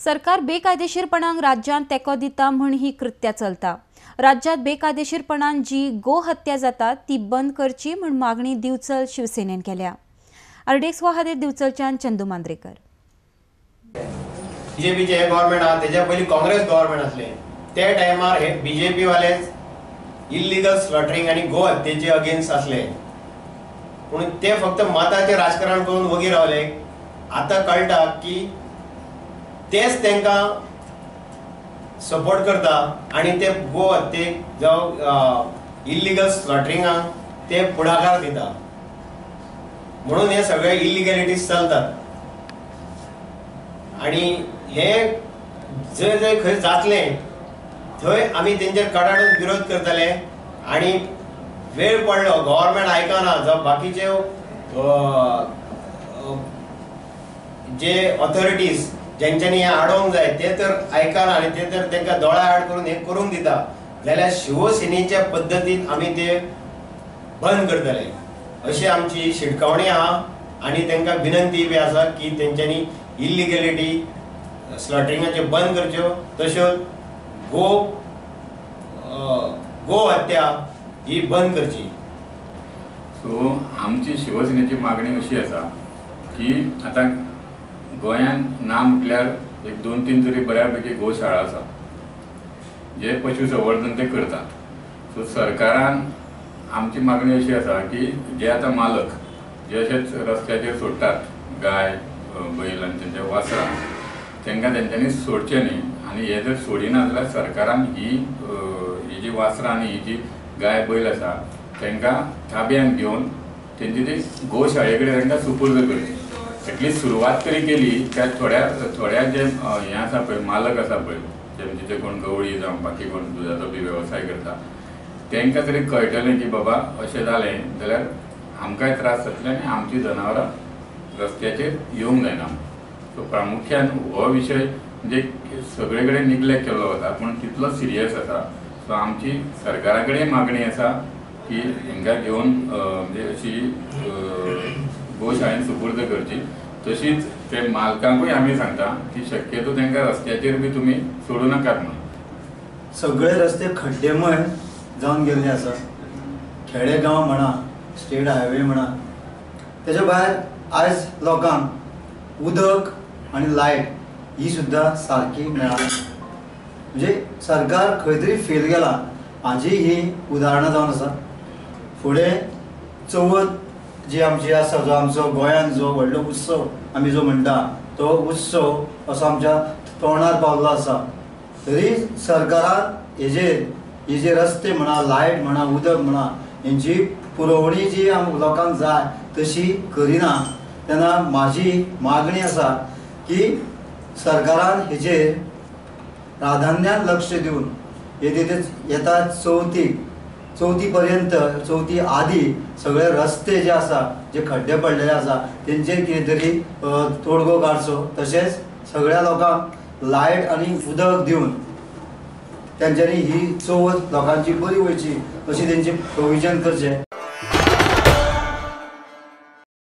सरकार बेकायदेशीरपणान राज्यांत तेंको दिता म्हूण ही कृत्या चलता. राज्यात बेकायदेशीरपणान जी गोहत्या जाता ती बंद करची म्हूण मागणी दिवचल शिवसेनेन केल्या. आरडीएक्स खातीर दिवचलच्यान चंदू मांद्रेकर. बीजेपीचे हे गव्हर्नमेंट आहा तेच्या पयलीं काँग्रेस गव्हर्नमेंट आसले त्या टायमार हे बीजेपी वाले इल्लिगल स्लॉटरिंग आनी गो हत्येचे अगेन्स्ट आसले, पूण ते फक्त मताचें राजकारण करून वगी रावले. आतां कळटा की तेच तांकां सपोर्ट करता आनी ते गो हत्येक जावं इल्लिगल स्लॉटरिंगाक ते पुढाकार दिता, म्हणून हे सगळे इल्लिगॅलिटीज चलतात. आनी हे जंय जंय खंय जातलें थंय आमी तेंचेर कडाडून विरोध करतले. आनी वेळ पडलो गव्हर्मेंट आयकना जावं बाकीचे जे ऑथॉरिटीज जेंच्यांनी हें आडोवंक जाय ते तर आयकना आनी ते तर तांकां दोळ्या आड करून हें करूंक दिता जाल्यार शिवसेनेच्या पद्दतीन आमी ते बंद करतले अशी आमची शिटकावणी आहा. आनी तांकां विनंती बी आसा की तेंच्यांनी इल्लिगॅलिटी स्लॉटरिंगाच्यो बंद करच्यो, तश्यो गो गो हत्या ही बंद करची. सो आमची शिवसेनेची मागणी अशी आसा की आतां गोंयांत ना म्हटल्यार एक 2-3 तरी बऱ्या पैकी गोशाळा आसा जे पशु संवर्धन ते करतात. सो सरकारान आमची मागणी अशी आसा की जे आतां मालक जे अशेच रस्त्याचेर सोडटात गाय बैल आनी तेंच्या वासरां तांकां तेंच्यांनी सोडचें न्ही, आनी हे जर सोडिना जाल्यार सरकारान ही ही जी वासरां आनी ही जी गाय बैल आसा तांकां ताब्यान घेवन तेंची ती गोशाळे कडेन तांकां सुपूर्द करची. एटलिस्ट सुरवात तरी केली काय थोड्या थोड्या जे हें आसा पळय मालक आसा पळय जे म्हणजे ते कोण गवळी जावं बाकी कोण दुदाचो बी वेवसाय करता तांकां तरी कळटलें की बाबा अशें जालें जाल्यार आमकांय त्रास जातले आनी आमची जनावरां रस्त्याचेर येवंक जायना. सो प्रामुख्यान हो विशय म्हणजे सगळे कडेन निग्लेक्ट केल्लो वता पूण तितलो सिरियस आसा. सो आमची सरकारा कडेन मागणी आसा की हांकां घेवन म्हणजे अशी गोशाळेन सुपूर्द करची. तशीच ते मालकांकूय आमी सांगता की शक्यतो तांकां रस्त्याचेर बी तुमी सोडूं नाकात म्हणून. सगळे रस्ते खड्डेमय जावन गेल्ले आसा, खेडेगांव म्हणा, स्टेट हायवे म्हणा, तेच्या भायर आयज लोकांक उदक आनी लायट ही सुद्दां सारकी मेळना. म्हणजे सरकार खंय तरी फेल गेला हाजी ही उदाहरणां जावन आसा. फुडें चवथ जी आमची आसा, जो आमचो गोंयांत जो व्हडलो उत्सव आमी जो म्हणटा तो उत्सव असो आमच्या तोंडार पावल्लो आसा, तरी सरकारान हेजेर हे जे रस्ते म्हणा, लायट म्हणा, उदक म्हणा हेंची पुरवणी जी आम लोकांक जाय तशी करिना. तेन्ना म्हाजी मागणी आसा की सरकारान हेजेर प्राधान्यान लक्ष दिवन हे येता चवथी पर्यंत, चवथी आदी सगळे रस्ते जे आसा जे खड्डे पडलेले आसा तेंचेर कितें तरी तोडगो काडचो, तशेंच सगळ्या लोकांक लायट आनी उदक दिवन तेंच्यांनी ही चवथ लोकांची बरी वयची अशी तेंची प्रोविजन करचें.